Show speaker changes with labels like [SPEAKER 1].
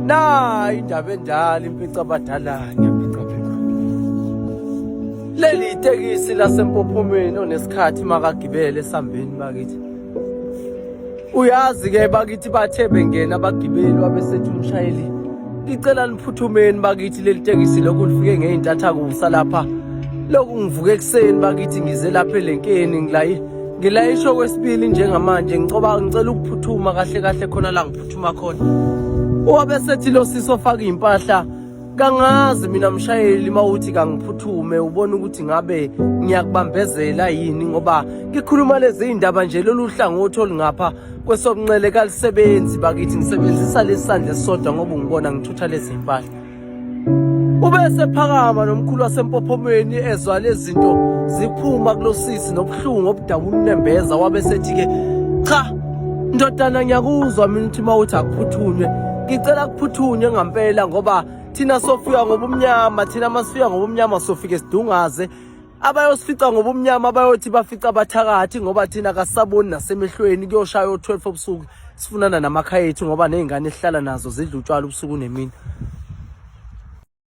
[SPEAKER 1] Nayi indaba endala impica abadala ngiyaphicaphika. Leli itekisi lasempophomeni onesikhathi makagibele esambeni bakithi. Uyazi ke bakithi bathe bengena abagibeli wabesethi umshayeli ngicela niphuthumeni bakithi leli tekisi lokhu lifike ngey'ntathakusa lapha lokhu ngivuke ekuseni bakithi ngize lapha elenkeni ngilayi ngilayisho kwesibili njengamanje ngicoba ngicela ukuphuthuma kahle kahle khona la ngiphuthuma khona wabe sethi lo sisi ofaka iy'mpahla kangazi mina mshayeli uma uthi kangiphuthume ubona ukuthi ngabe ngiyakubambezela yini ngoba ngikhuluma lezi iy'ndaba nje lolu hlangothi olungapha kwesobunxele kalisebenzi bakithi ngisebenzisa lesi sandla esisodwa ngoba ungibona ngithutha lezi mpahla Ube sephakama nomkhulu wasempophomeni ezwa lezi zinto ziphuma kulosisi nobuhlungu obudabula unembeza wabe sethi-ke cha ndodana ngiyakuzwa mina ukuthi uma uthi akuphuthunywe ngicela kuphuthunywe ngampela ngoba thina sofika ngobumnyama thina masifika ngobumnyama sofike sidungaze abayosifica ngobumnyama bayothi bafica abathakathi ngoba thina kasaboni nasemehlweni kuyoshaya o-12 obusuku sifunana namakhaya ethu ngoba ney'ngane esihlala nazo zidla utshwala ubusuku nemini.